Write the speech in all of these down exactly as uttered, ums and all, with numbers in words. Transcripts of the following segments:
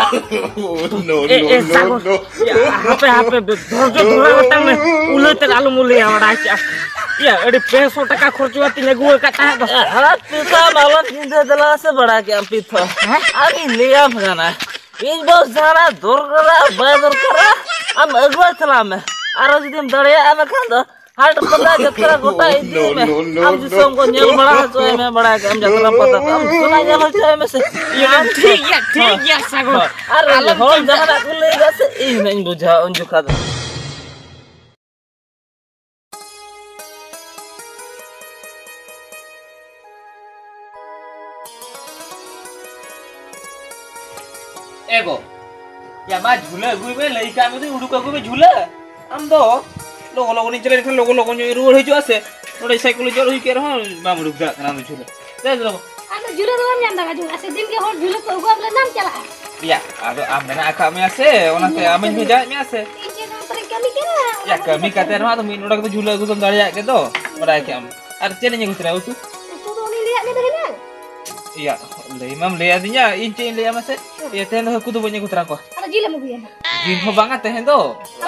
No, no, no, no. ᱦᱟᱯᱮ, ᱦᱟᱯᱮ, ᱫᱷᱳᱨᱡᱚ ᱫᱷᱚᱨᱟᱣ ᱦᱟᱛᱟᱲ ᱢᱮ᱾ ᱩᱞᱟᱹᱭ ᱛᱮᱫ ᱟᱞᱚᱢ ᱩᱞᱟᱹᱭᱟ, ᱵᱟᱲᱟᱭ ᱠᱮᱜᱼᱟ᱾ ᱤᱭᱟᱹ, ᱟᱹᱰᱤ ᱯᱮ ᱥᱚ ᱴᱟᱠᱟ ᱠᱷᱚᱨᱪᱟ ᱟᱛᱤᱧ ᱟᱹᱜᱩ ᱟᱠᱟᱫ ᱛᱟᱦᱮᱸᱫ ᱫᱚ᱾ ᱦᱮᱸ, ᱯᱤᱛᱷᱟᱢ ᱟᱞᱚᱢ ᱪᱤᱱᱛᱟᱹ, ᱫᱮᱞᱟ ᱥᱮ ᱵᱟᱲᱟᱭ ᱠᱮᱜᱼᱟᱢ ᱯᱤᱛᱷᱟ᱾ ᱦᱮᱸ? ᱟᱨ ᱤᱧ ᱞᱟᱹᱭᱟᱢ ᱠᱟᱱᱟ, ᱤᱧ ᱵᱚᱥ ᱡᱟᱦᱟᱱᱟᱜ ᱫᱚᱨᱠᱟᱨᱟ ᱵᱟᱭ ᱫᱚᱨᱠᱟᱨᱟ, ᱟᱢ ᱟᱹᱜᱩᱣᱟᱭ ᱛᱟᱞᱟᱝ ᱢᱮ᱾ ᱟᱨᱚ ᱡᱩᱫᱤᱢ ᱫᱟᱲᱮᱭᱟᱜᱼᱟ ᱢᱮᱱᱠᱷᱟᱱ ᱫᱚ ᱦᱟᱴ ᱯᱟᱛᱟ ᱡᱟᱛᱨᱟ ᱜᱚᱴᱟ ᱤᱫᱤ ᱢᱮ᱾ ᱟᱢ ᱫᱤᱥᱚᱢ ᱠᱚ ᱧᱮᱞ ᱵᱟᱲᱟ ᱦᱚᱪᱚᱭ ᱢᱮ, ᱵᱟᱲᱟᱭ ᱠᱟᱜ ᱟᱢ ᱡᱟᱛᱨᱟ ᱯᱟᱛᱟ ᱠᱚ᱾ ᱟᱢ ᱥᱚᱱᱟ ᱧᱮᱞ ᱦᱚᱪᱚᱭ ᱢᱮ ᱥᱮ᱾ ᱤᱭᱟᱹ, ᱴᱷᱤᱠ ᱜᱮᱭᱟ, ᱴᱷᱤᱠ ᱜᱮᱭᱟ, ᱥᱟᱜᱚᱨ᱾ ᱟᱨ ᱟᱞᱚᱢ ᱦᱚᱲ ᱪᱤᱱᱛᱟᱹ᱾ ᱡᱟᱦᱟᱱᱟᱜ ᱠᱚ ᱞᱟᱹᱭ ᱫᱟ ᱥᱮ, ᱤᱧ ᱦᱟᱸᱜ ᱤᱧ ᱵᱩᱡᱷᱟᱹᱣᱟ ᱩᱱ ᱡᱚᱠᱷᱟ ᱫᱚ᱾ ᱮ ᱜᱚ, ᱭᱟ ᱢᱟ ᱡᱷᱩᱞᱟᱹ ᱟᱹᱜᱩᱭ ᱢᱮ, ᱞᱟᱹᱭ ᱠᱟᱜ ᱢᱮ ᱫᱩᱧ ᱩᱰᱩᱠ ᱟᱹᱜᱩᱭ ᱢᱮ ᱡᱷᱩᱞᱟᱹ᱾ ᱟᱢ ᱫᱚ ᱞᱚᱜᱚ ᱞᱚᱜᱚᱱᱤᱧ ᱪᱟᱞᱟᱣ ᱞᱮᱱᱠᱷᱟᱱ ᱞᱚᱜᱚ ᱞᱚᱜᱚᱱ ᱧᱚᱜ ᱤᱧ ᱨᱩᱣᱟᱹᱲ ᱦᱤᱡᱩᱜᱼᱟ ᱥᱮ, ᱱᱚᱰᱮ ᱥᱟᱭᱠᱮᱞ ᱡᱚᱨ ᱦᱩᱭ ᱠᱮᱫ ᱨᱮᱦᱚᱸ ᱵᱟᱢ ᱩᱰᱩᱠ ᱫᱟᱲᱮᱭᱟᱜ ᱠᱟᱱᱟ ᱟᱢ ᱫᱚ ᱡᱷᱩᱞᱟᱹ᱾ ᱫᱮ ᱫᱩ ᱞᱚᱜᱚ᱾ ᱟᱫᱚ ᱡᱷᱩᱞᱟᱹ ᱫᱚ ᱵᱟᱢ ᱧᱟᱢ ᱫᱟ ᱡᱷᱩᱞᱟᱹ, ᱥᱮ ᱫᱤᱱ ᱜᱮ ᱦᱚᱲ ᱡᱷᱩᱞᱟᱹ ᱠᱚ ᱟᱹᱜᱩᱣᱟᱢ ᱞᱮ ᱱᱟᱢ ᱪᱟᱞᱟᱜᱼᱟ᱾ ᱭᱟ, ᱟᱫᱚ ᱟᱢ ᱢᱮᱱᱟᱜ ᱟᱠᱟᱫ ᱢᱮᱭᱟ ᱥᱮ, ᱚᱱᱟᱛᱮ ᱤᱧ ᱟᱢᱤᱧ ᱵᱷᱮᱡᱟᱭᱮᱫ ᱢᱮᱭᱟ ᱥᱮ᱾ ᱤᱧ ᱪᱮᱫ ᱱᱚᱣᱟ ᱠᱚᱨᱮᱧ ᱠᱟᱹᱢᱤ ᱠᱟᱱᱟ, ᱚᱱᱟ ᱭᱟ, ᱠᱚ ᱠᱟᱹᱢᱤ ᱠᱟᱛᱮ ᱨᱮᱦᱚᱸ ᱟᱫᱚ ᱢᱤᱫ ᱱᱚᱰᱮ ᱠᱟᱛᱮ ᱡᱷᱩᱞᱟᱹ ᱟᱹᱜᱩ ᱫᱚᱢ ᱫᱟᱲᱮᱭᱟᱜ ᱜᱮ ᱫᱚ, ᱵᱟᱰᱟᱭ ᱠᱮᱜ ᱟᱢ᱾ ᱟᱨ ᱪᱮᱫ ᱤᱧ ᱟᱹᱜᱩ ᱛᱚᱨᱟᱭᱟ ᱩᱛᱩ? ᱩᱛᱩ ᱫᱚ ᱩᱱᱤ ᱞᱟᱹᱭᱟᱫ ᱢᱮ ᱫᱚ ᱦᱮᱱᱟᱝ᱾ ᱭᱟ, ᱞᱟᱹᱭ ᱢᱟᱢ ᱞᱟᱹᱭ ᱟᱫᱤᱧᱟ, ᱤᱧ ᱪᱮᱫ ᱤᱧ ᱞᱟᱹᱭᱟ ᱢᱟᱥᱮ? ᱦᱮᱸ᱾ ᱭᱟ, ᱛᱮᱦᱮᱧ ᱫᱚ ᱦᱟᱹᱠᱩ ᱫᱚ ᱵᱟᱹᱧ ᱟᱹᱜᱩ ᱛᱚᱨᱟ ᱠᱚᱣᱟ᱾ ᱟᱫᱚ ᱡᱤᱞ ᱮᱢ ᱟᱹᱜᱩᱭᱟ ᱱᱟᱜ᱾ ᱡᱤᱞ ᱦᱚᱸ ᱵᱟᱝᱟ ᱛᱮᱦᱮᱧ ᱫᱚ,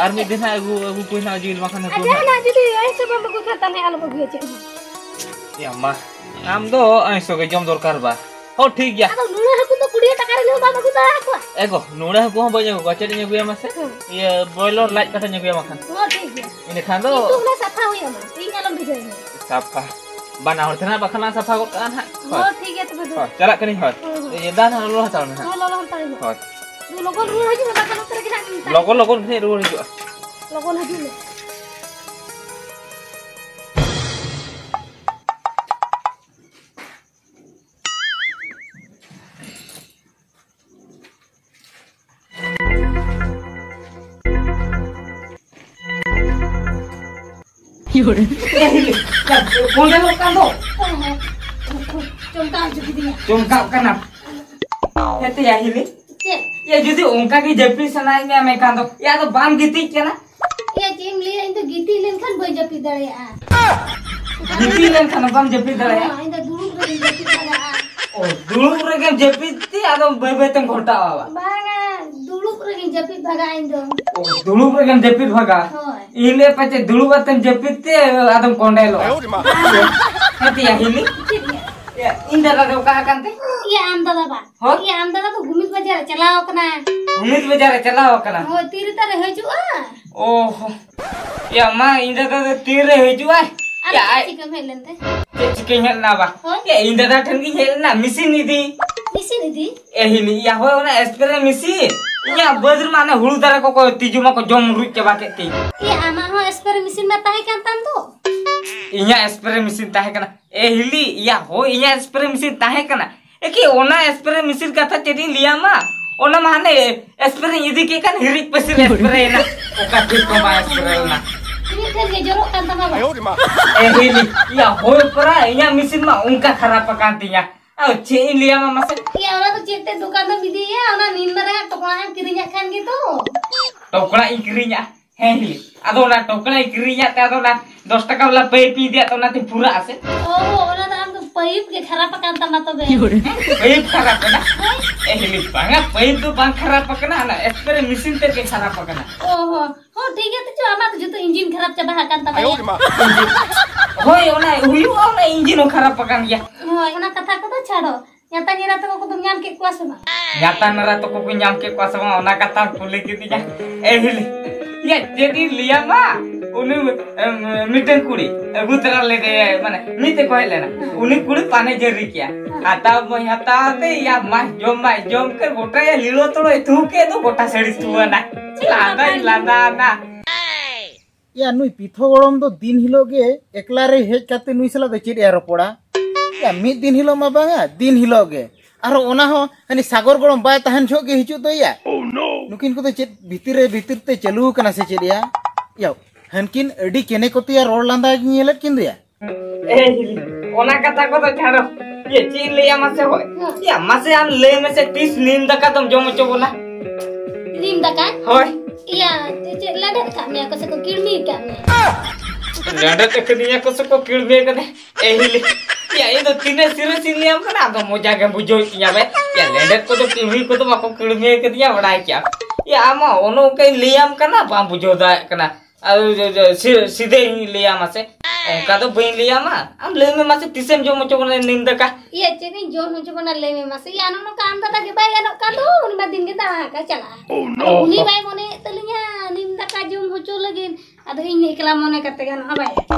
ᱟᱨ ᱢᱤᱫ ᱫᱤᱱ ᱦᱟᱸᱜ ᱟᱹᱜᱩ, ᱟᱹᱜᱩ ᱠᱚᱣᱟᱧ ᱦᱟᱸᱜ ᱡᱤᱞ ᱵᱟᱝᱠᱷᱟᱱ ᱟᱨ ᱦᱟᱹᱠᱩ ᱦᱟᱸᱜ᱾ ᱡᱟᱦᱟᱱᱟᱜ ᱡᱩᱫᱤ ᱟᱹᱭᱥᱟᱹ ᱵᱟᱢ ᱟᱹᱜᱩ ᱠᱷᱟᱱ ᱛᱟᱦᱞᱮ ᱟᱞᱚᱢ ᱟᱹᱜᱩᱭᱟ ᱪᱮᱫ ᱦᱚᱸ᱾ ᱭᱟ ᱢᱟ, ᱟᱢ ᱫᱚ ᱟᱹᱭᱥᱟᱹ ᱜᱮ ᱡᱚᱢ ᱫᱚᱨᱠᱟᱨ ᱵᱟ᱾ ᱦᱚᱸ, ᱴᱷᱤᱠ ᱜᱮᱭᱟ᱾ ᱟᱫᱚ ᱱᱩᱱᱟᱹᱜ ᱦᱟᱹᱠᱩ ᱫᱚ ᱠᱩᱲᱤ ᱴᱟᱠᱟ ᱨᱮ ᱧᱩ ᱵᱟᱢ ᱟᱹᱜᱩ ᱫᱟᱲᱮ ᱟᱠᱚᱣᱟ? ᱮ ᱜᱚ, ᱱᱩᱱᱟᱹᱜ ᱦᱟᱹᱠᱩ ᱦᱚᱸ ᱵᱟᱹᱧ ᱟᱹᱜᱩ ᱠᱚᱣᱟ᱾ ᱪᱮᱫ ᱤᱧ ᱟᱹᱜᱩᱭᱟ ᱢᱟᱥᱮ? ᱦᱮᱸ᱾ ᱤᱭᱟᱹ, ᱵᱚᱭᱞᱚᱨ ᱞᱟᱡ ᱠᱟᱴᱷᱟᱧ ᱟᱹᱜᱩᱭᱟ ᱵᱟᱠᱷᱟᱱ᱾ ᱦᱚᱸ, ᱴᱷᱤᱠ ᱜᱮᱭᱟ᱾ ᱤᱱᱟᱹᱠᱷᱟᱱ ᱫᱚ ᱠᱤᱱᱛᱩ ᱚᱱᱟ ᱥᱟᱯᱷᱟ ᱦᱩᱭ ᱟᱢᱟ, ᱤᱧ ᱟᱞᱚᱢ ᱵᱷᱮᱡᱟᱭᱤᱧᱟ᱾ ᱥᱟᱯᱷᱟ? ᱵᱟᱱᱟ ᱦᱚᱲ ᱛᱮ ᱱᱟᱜ ᱵᱟᱠᱷᱟᱱ ᱞᱟᱝ ᱥᱟᱯᱷᱟ ᱜᱚᱫ ᱠᱟᱜᱼᱟ ᱱᱟᱜ᱾ ᱦᱳᱭ᱾ ᱦᱚᱸ, ᱴᱷᱤᱠ ᱜᱮᱭᱟ ᱛᱚᱵᱮ ᱫᱩ᱾ ᱦᱳᱭ, ᱪᱟᱞᱟᱜ ᱠᱟᱹᱱᱟᱹᱧ, ᱦᱳᱭ᱾ ᱦᱳᱭ, ᱦᱳᱭ᱾ ᱤᱭᱟᱹ, ᱫᱟᱜ ᱱᱟᱜ ᱞᱚᱞᱚ ᱦᱟᱛᱟᱲ ᱢᱮ ᱦᱟᱸᱜ᱾ ᱦᱳᱭ, ᱞᱚᱞᱚ ᱦᱟᱛᱟᱲ ᱢᱮ᱾ ᱦᱳᱭ᱾ ᱫᱩ, ᱞᱚᱜᱚᱱ ᱨᱩᱣᱟᱹᱲ ᱦᱤᱡᱩᱜ ᱢᱮ, ᱵᱟᱠᱷᱟᱱ ᱱᱚᱛᱮ ᱨᱮᱜᱮ ᱱᱟᱜ ᱤᱧ ᱛᱟᱦᱮᱸ᱾ ᱞᱚᱜᱚᱱ, ᱞᱚᱜᱚᱱ ᱜᱮ ᱱᱟᱜ ᱤᱧ ᱨᱩᱣᱟᱹᱲ ᱦᱤᱡᱩᱜᱼᱟ᱾ ᱞᱚᱜᱚᱱ ᱦᱤᱡᱩᱜ ᱢᱮ᱾ ᱠᱚᱸᱰᱮᱞᱚᱜ ᱠᱟᱱ ᱫᱚ᱾ ᱪᱚᱢᱠᱟᱣ ᱦᱚᱪᱚ ᱠᱤᱫᱤᱧᱟ᱾ ᱪᱚᱢᱠᱟᱜ ᱠᱟᱱᱟ᱾ ᱦᱮᱸᱛᱮ ᱭᱟ ᱦᱤᱞᱤ᱾ ᱪᱮᱫ? ᱭᱟ, ᱡᱩᱫᱤ ᱚᱱᱠᱟ ᱜᱮ ᱡᱟᱹᱯᱤᱫ ᱥᱟᱱᱟᱭᱮᱫ ᱢᱮᱭᱟ ᱢᱮᱱᱠᱷᱟᱱ ᱫᱚ, ᱭᱟ, ᱟᱫᱚ ᱵᱟᱢ ᱜᱤᱛᱤᱡ ᱠᱟᱱᱟ? ᱭᱟ, ᱪᱮᱫ ᱮᱢ ᱞᱟᱹᱭᱟ, ᱤᱧ ᱫᱚ ᱜᱤᱛᱤᱡ ᱞᱮᱱᱠᱷᱟᱱ ᱵᱟᱹᱧ ᱡᱟᱹᱯᱤᱫ ᱫᱟᱲᱮᱭᱟᱜᱼᱟ᱾ ᱜᱤᱛᱤᱡ ᱞᱮᱱᱠᱷᱟᱱ ᱵᱟᱢ ᱡᱟᱹᱯᱤᱫ ᱫᱟᱲᱮᱭᱟᱜᱼᱟ? ᱦᱚᱸ, ᱤᱧ ᱫᱚ ᱫᱩᱲᱩᱵ ᱨᱮᱜᱮᱧ ᱡᱟᱹᱯᱤᱫ ᱫᱟᱲᱮᱭᱟᱜᱼᱟ᱾ ᱚ, ᱫᱩᱲᱩᱵ ᱨᱮᱜᱮᱢ ᱡᱟᱹᱯᱤᱫ ᱛᱮ ᱟᱫᱚ ᱵᱟᱹᱭ ᱵᱟᱹᱭ ᱛᱮᱢ ᱜᱷᱚᱴᱟᱣᱟ ᱵᱟ? ᱵᱟᱝᱟ, ᱫᱩᱲᱩᱵ ᱨᱮᱜᱮᱧ ᱡᱟᱹᱯᱤᱫ ᱵᱷᱟᱜᱟ ᱤᱧ ᱫᱚ᱾ ᱚ, ᱫᱩᱲᱩᱵ ᱨᱮᱜᱮᱢ ᱡᱟᱹᱯᱤᱫ ᱵᱷᱟᱜᱟ? ᱦᱳᱭ᱾ ᱤᱧ ᱞᱟᱹᱭ ᱯᱟᱪᱮ ᱫᱩᱲᱩᱵ ᱟᱛᱮᱢ ᱡᱟᱹᱯᱤᱫ ᱛᱮ ᱟᱫᱚᱢ ᱠᱚᱸᱰᱮᱞᱚᱜᱼᱟ᱾ ᱦᱮᱸ ᱛᱤᱭᱟ ᱦᱤᱞᱤ? ᱪᱮᱫ ᱜᱮ? ᱤᱭᱟ, ᱤᱧ ᱫᱟᱫᱟ ᱫᱚ ᱚᱠᱟ ᱟᱠᱟᱱ ᱛᱮ? ᱤᱭᱟ, ᱟᱢ ᱫᱟᱫᱟ ᱵᱟ? ᱦᱳᱭ? ᱤᱭᱟ, ᱟᱢ ᱫᱟᱫᱟ ᱫᱚ ᱜᱩᱢᱤᱫ ᱵᱟᱡᱟᱨ ᱮ ᱪᱟᱞᱟᱣ ᱟᱠᱟᱱᱟ᱾ ᱜᱩᱢᱤᱫ ᱵᱟᱡᱟᱨ ᱮ ᱪᱟᱞᱟᱣ ᱟᱠᱟᱱᱟ? ᱦᱳᱭ, ᱛᱤᱨᱮ ᱛᱟᱨᱮ ᱦᱤᱡᱩᱜᱼᱟ? ᱚᱦᱚ᱾ ᱭᱟ ᱢᱟ, ᱤᱧ ᱫᱟᱫᱟ ᱫᱚ ᱛᱤᱨᱮ ᱦᱤᱡᱩᱜᱼᱟᱭ? ᱟᱨ ᱭᱟ, ᱪᱮᱫ ᱟᱡ ᱪᱤᱠᱟᱹᱢ ᱦᱮᱡ ᱞᱮᱱᱛᱮ? ᱪᱮᱫ ᱪᱤᱠᱟᱹᱧ ᱦᱮᱡ ᱞᱮᱱᱟ ᱵᱟ? ᱦᱳᱭ? ᱭᱟ, ᱤᱧ ᱫᱟᱫᱟ ᱴᱷᱮᱱ ᱜᱤᱧ ᱦᱮᱡ ᱞᱮᱱᱟ, ᱢᱮᱥᱤᱱ ᱤᱫᱤ᱾ ᱢᱮᱥᱤᱱ ᱤᱫᱤ? ᱮ ᱦᱤᱞᱤ, ᱭᱟ, ᱦᱳᱭ, ᱚᱱᱟ ᱥᱯᱨᱮ ᱢᱮᱥᱤᱱ᱾ ᱤᱧᱟᱜ ᱵᱟᱹᱫᱽ ᱨᱮᱢᱟ ᱚᱱᱮ ᱦᱩᱲᱩ ᱫᱟᱨᱮ ᱠᱚᱠᱚ ᱛᱤᱡᱩ ᱢᱟᱠᱚ ᱡᱚᱢ ᱨᱩᱡ ᱪᱟᱵᱟ ᱠᱮᱫ ᱛᱤᱧ᱾ ᱭᱟ, ᱟᱢᱟᱜ ᱦᱚᱸ ᱥᱯᱨᱮ ᱢᱮᱥᱤᱱ ᱢᱟ ᱛᱟᱦᱮᱸ ᱠᱟᱱ ᱛᱟᱢ ᱫᱚ᱾ ᱤᱧᱟᱜ ᱥᱯᱨᱮ ᱢᱮᱥᱤᱱ ᱛᱟᱦᱮᱸ ᱠᱟᱱᱟ? ᱮ ᱦᱤᱞᱤ, ᱭᱟ, ᱦᱳᱭ, ᱤᱧᱟᱜ ᱥᱯᱨᱮ ᱢᱮᱥᱤᱱ ᱛᱟᱦᱮᱸ ᱠᱟᱱᱟ᱾ ᱮᱠᱤ ᱚᱱᱟ ᱥᱯᱨᱮ ᱢᱮᱥᱤᱱ ᱠᱟᱛᱷᱟ ᱪᱮᱫ ᱤᱧ ᱞᱟᱹᱭᱟᱢᱟ, ᱚᱱᱟ ᱢᱟ ᱦᱟᱱᱮ ᱥᱯᱨᱮ ᱤᱧ ᱤᱫᱤ ᱠᱮᱫ ᱠᱷᱟᱱ ᱦᱤᱨᱤᱡ ᱯᱟᱹᱥᱤᱨ ᱥᱯᱨᱮ ᱮᱱᱟ᱾ ᱚᱠᱟ ᱴᱷᱤᱠ ᱠᱚ ᱵᱟᱭ ᱥᱯᱨᱮ ᱞᱮᱱᱟ᱾ ᱤᱧᱟᱹᱜ ᱴᱷᱮᱱ ᱜᱮ ᱡᱚᱨᱚᱜ ᱠᱟᱱ ᱛᱟᱢᱟ ᱵᱟ? ᱮ ᱦᱤᱞᱤ, ᱭᱟ, ᱦᱳᱭ ᱯᱟᱨᱟ, ᱤᱧᱟᱜ ᱢᱮᱥᱤᱱ ᱢᱟ ᱚᱱᱠᱟ ᱠᱷᱟᱨᱟᱯ ᱟᱠᱟᱱ ᱛᱤᱧᱟ᱾ ᱟᱫᱚ ᱪᱮᱫ ᱤᱧ ᱞᱟᱹᱭᱟᱢᱟ ᱢᱟᱥᱮ? ᱭᱟ, ᱚᱱᱟ ᱫᱚ ᱪᱮᱫ ᱛᱮ ᱫᱚᱠᱟᱱ ᱫᱚᱢ ᱤᱫᱤᱭᱟ? ᱚᱱᱟ ᱱᱤᱢ ᱢᱟᱨᱟᱝ ᱟᱜ ᱴᱚᱠᱲᱟ ᱮᱢ ᱠᱤᱨᱤᱧᱟᱜ ᱠᱷᱟᱱ ᱜᱮᱛᱚ᱾ ᱴᱚᱠᱲᱟ ᱤᱧ ᱠᱤᱨᱤᱧᱟ? ᱦᱮᱸ ᱦᱤᱞᱤ, ᱟᱫᱚ ᱚᱱᱟ ᱴᱚᱠᱲᱟ ᱤᱧ ᱠᱤᱨᱤᱧᱟᱜ ᱛᱮ ᱟᱫᱚ ᱚᱱᱟ ᱫᱚᱥ ᱴᱟᱠᱟ ᱵᱟᱞᱟ ᱯᱟᱭᱤᱯ ᱤᱧ ᱤᱫᱤᱭᱟ ᱛᱚ ᱚᱱᱟᱛᱮ ᱯᱩᱨᱟᱹᱜ ᱟᱥᱮ? ᱚ, ᱚᱱᱟ ᱫᱚ ᱟᱢ ᱫᱚ ᱯᱟᱭᱤᱯ ᱜᱮ ᱠᱷᱟᱨᱟᱯ ᱟᱠᱟᱱ ᱛᱟᱢᱟ ᱛᱚᱵᱮ᱾ ᱯᱟᱭᱤᱯ ᱠᱷᱟᱨᱟᱯ ᱠᱟᱱᱟ? ᱦᱳᱭ᱾ ᱮ ᱦᱤᱞᱤ, ᱵᱟᱝᱟ, ᱯᱟᱭᱤᱯ ᱫᱚ ᱵᱟᱝ ᱠᱷᱟᱨᱟᱯ ᱟᱠᱟᱱᱟ, ᱚᱱᱟ ᱥᱯᱨᱮ ᱢᱮᱥᱤᱱ ᱛᱮᱫ ᱜᱮ ᱠᱷᱟᱨᱟᱯ ᱟᱠᱟᱱᱟ᱾ ᱚ ᱦᱚᱸ, ᱦᱚᱸ, ᱴᱷᱤᱠ ᱜᱮᱭᱟ, ᱛᱚ ᱪᱚ, ᱟᱢᱟᱜ ᱫᱚ ᱡᱚᱛᱚ ᱤᱧᱡᱤᱱ ᱠᱷᱟᱨᱟᱯ ᱪᱟᱵᱟ ᱟᱠᱟᱱ ᱛᱟᱢᱟ᱾ ᱦᱳᱭ, ᱚᱱᱟ ᱦᱩᱭᱩᱜᱼᱟ, ᱚᱱᱟ ᱤᱧᱡᱤᱱ ᱦᱚᱸ ᱠᱷᱟᱨᱟᱯ ᱟᱠᱟᱱ ᱜᱮᱭᱟ᱾ ᱦᱳᱭ, ᱚᱱᱟ ᱠᱟᱛᱷᱟ ᱠᱚᱫᱚ ᱪᱷᱟᱲᱚ᱾ ᱧᱟᱛᱟ ᱧᱮᱞᱟ ᱛᱟᱠᱚ ᱠᱚᱫᱚᱢ ᱧᱟᱢ ᱠᱮᱫ ᱠᱚᱣᱟ ᱥᱮ ᱵᱟᱝ? ᱧᱟᱛᱟ ᱱᱟᱨᱟ ᱛᱟᱠᱚ ᱠᱚ ᱧᱟᱢ ᱠᱮᱫ ᱠᱚᱣᱟ ᱥᱮ ᱵᱟᱝ, ᱚᱱᱟ ᱠᱟᱛᱷᱟᱢ ᱠᱩᱞᱤ ᱠᱤᱫᱤᱧᱟ᱾ ᱮ ᱦᱤᱞᱤ, ᱭᱟ, ᱪᱮᱫ ᱤᱧ ᱞᱟᱹᱭᱟᱢᱟ, ᱩᱱᱤ, ᱮᱢ, ᱢᱤᱫᱴᱮᱱ ᱠᱩᱲᱤ ᱟᱹᱜᱩ ᱛᱚᱨᱟ ᱞᱮᱫᱮᱭᱟᱭ, ᱢᱟᱱᱮ, ᱢᱤᱫ ᱛᱮᱠᱚ ᱦᱮᱡ ᱞᱮᱱᱟ᱾ ᱦᱮᱸ᱾ ᱩᱱᱤ ᱠᱩᱲᱤ ᱯᱟᱱᱮ ᱡᱟᱹᱨᱤ ᱠᱮᱭᱟ᱾ ᱦᱮᱸ᱾ ᱦᱟᱛᱟᱣ ᱵᱟᱹᱧ ᱦᱟᱛᱟᱣ ᱛᱮ, ᱭᱟ, ᱢᱟᱭ ᱡᱚᱢ, ᱢᱟᱭ ᱡᱚᱢ ᱠᱮᱫ, ᱜᱚᱴᱟ ᱭᱟ ᱞᱤᱞᱚ ᱛᱚᱲᱚᱭ ᱛᱷᱩ ᱠᱮᱫ ᱫᱚ, ᱜᱚᱴᱟ ᱥᱟᱹᱲᱤ ᱛᱷᱩᱣᱟᱹᱱᱟ᱾ ᱪᱮᱫ ᱞᱟᱸᱫᱟᱧ ᱞᱟᱸᱫᱟᱭᱮᱱᱟ᱾ ᱭᱟ, ᱱᱩᱭ ᱯᱤᱛᱷᱚ ᱜᱚᱲᱚᱢ ᱫᱚ ᱫᱤᱱ ᱦᱤᱞᱳᱜ ᱜᱮ ᱮᱠᱞᱟ ᱨᱮ ᱦᱮᱡ ᱠᱟᱛᱮ ᱱᱩᱭ ᱥᱟᱞᱟᱜ ᱫᱚ ᱪᱮᱫ ᱮ ᱨᱚᱯᱚᱲᱟ? ᱭᱟ, ᱢᱤᱫ ᱫᱤᱱ ᱦᱤᱞᱳᱜ ᱢᱟ ᱵᱟᱝᱟ, ᱫᱤᱱ ᱦᱤᱞᱳᱜ ᱜᱮ᱾ ᱟᱨᱦᱚᱸ ᱚᱱᱟ ᱦᱚᱸ ᱦᱟᱹᱱᱤ ᱥᱟᱜᱚᱨ ᱜᱚᱲᱚᱢ ᱵᱟᱭ ᱛᱟᱦᱮᱱ ᱡᱚᱦᱚᱜ ᱜᱮ ᱦᱤᱡᱩᱜ ᱫᱚ ᱭᱟ᱾ ᱱᱩᱠᱤᱱ ᱠᱚᱫᱚ ᱪᱮᱫ ᱵᱷᱤᱛᱤᱨ ᱨᱮ, ᱵᱷᱤᱛᱤᱨ ᱛᱮ ᱪᱟᱹᱞᱩ ᱟᱠᱟᱱᱟ ᱥᱮ ᱪᱮᱫ ᱭᱟ? ᱭᱟ, ᱦᱟᱹᱱᱠᱤᱱ ᱟᱹᱰᱤ ᱠᱮᱱᱮ ᱠᱚᱛᱮᱭᱟ ᱨᱚᱲ ᱞᱟᱸᱫᱟ ᱜᱤᱧ ᱧᱮᱞᱮᱫ ᱠᱤᱱ ᱫᱚᱭᱟ᱾ ᱮ ᱦᱤᱞᱤ, ᱚᱱᱟ ᱠᱟᱛᱷᱟ ᱠᱚᱫᱚ ᱪᱷᱟᱲᱚ᱾ ᱤᱭᱟᱹ, ᱪᱮᱫ ᱤᱧ ᱞᱟᱹᱭᱟ ᱢᱟᱥᱮ ᱦᱳᱭ? ᱦᱮᱸ᱾ ᱭᱟ, ᱢᱟᱥᱮ ᱟᱢ ᱞᱟᱹᱭ ᱢᱮᱥᱮ, ᱛᱤᱥ ᱱᱤᱢ ᱫᱟᱠᱟ ᱫᱚᱢ ᱡᱚᱢ ᱦᱚᱪᱚ ᱵᱚᱱᱟ? ᱱᱤᱢ ᱫᱟᱠᱟ? ᱦᱳᱭ᱾ ᱤᱭᱟ, ᱪᱮᱫ ᱞᱮᱰᱮᱫ ᱠᱟᱜ ᱢᱮᱭᱟ ᱠᱚ ᱥᱮ ᱠᱚ ᱠᱤᱲᱢᱤ ᱠᱟᱜ ᱢᱮᱭᱟ? ᱞᱮᱸᱰᱮᱫ ᱟᱹᱠᱷᱨᱤᱧ ᱠᱚ ᱥᱮ ᱠᱚ ᱠᱤᱲᱢᱤ ᱠᱟᱱᱟ? ᱮ ᱦᱤᱞᱤ, ᱭᱟ, ᱤᱧ ᱫᱚ ᱛᱤᱱᱟᱹᱜ serious ᱤᱧ ᱞᱟᱹᱭᱟᱢ ᱠᱟᱱᱟ, ᱟᱫᱚ ᱢᱚᱡᱟ ᱜᱮᱢ ᱵᱩᱡᱷᱟᱹᱣ ᱦᱚᱪᱚᱧᱟ ᱵᱮ᱾ ᱭᱟ, ᱞᱮᱸᱰᱮᱫ ᱠᱚᱫᱚ ᱠᱤᱲᱢᱤ ᱠᱚᱫᱚ ᱵᱟᱠᱚ ᱠᱤᱲᱢᱤ ᱠᱟᱫᱤᱧᱟ, ᱵᱟᱲᱟᱭ ᱠᱮᱜᱼᱟᱢ᱾ ᱭᱟ, ᱟᱢ ᱢᱟ ᱚᱱᱮ ᱚᱱᱠᱟᱧ ᱞᱟᱹᱭᱟᱢ ᱠᱟᱱᱟ, ᱵᱟᱢ ᱵᱩᱡᱷᱟᱹᱣ ᱫᱟᱲᱮᱭᱟᱜ ᱠᱟᱱᱟ᱾ ᱟᱨ ᱥᱤ-, ᱥᱤᱫᱷᱟᱹᱧ ᱞᱟᱹᱭᱟᱢᱟ ᱥᱮ? ᱚᱱᱠᱟ ᱫᱚ ᱵᱟᱹᱧ ᱞᱟᱹᱭᱟᱢᱟ᱾ ᱟᱢ ᱞᱟᱹᱭ ᱢᱮ ᱢᱟᱥᱮ, ᱛᱤᱥᱮᱢ ᱡᱚᱢ ᱦᱚᱪᱚ ᱵᱚᱱᱟ ᱱᱤᱢ ᱫᱟᱠᱟ? ᱤᱭᱟᱹ, ᱪᱮᱫ ᱤᱧ ᱡᱚᱢ ᱦᱚᱪᱚ ᱵᱚᱱᱟ ᱞᱟᱹᱭ ᱢᱮ ᱢᱟᱥᱮ? ᱭᱟ, ᱱᱚᱜᱼᱚ ᱱᱚᱝᱠᱟ ᱟᱢ ᱫᱟᱫᱟ ᱜᱮ ᱵᱟᱭ ᱜᱟᱱᱚᱜ ᱠᱟᱱ ᱫᱚ, ᱩᱱᱤ ᱢᱟ ᱫᱤᱱ ᱜᱮ ᱫᱟᱬᱟ ᱟᱠᱟᱫ ᱪᱟᱞᱟᱜᱼᱟ᱾ ᱟᱫᱚ ᱩᱱᱤ ᱵᱟᱭ ᱢᱚᱱᱮᱭᱮᱫ ᱛᱟᱹᱞᱤᱧᱟ ᱱᱤᱢ ᱫᱟᱠᱟ ᱡᱚᱢ ᱦᱚᱪᱚ ᱞᱟᱹᱜᱤᱫ᱾ ᱟᱫᱚ ᱤᱧ ᱮᱠᱞᱟ ᱢᱚᱱᱮ ᱠᱟᱛᱮ ᱜᱟᱱᱚᱜᱼᱟ ᱵᱟᱭ?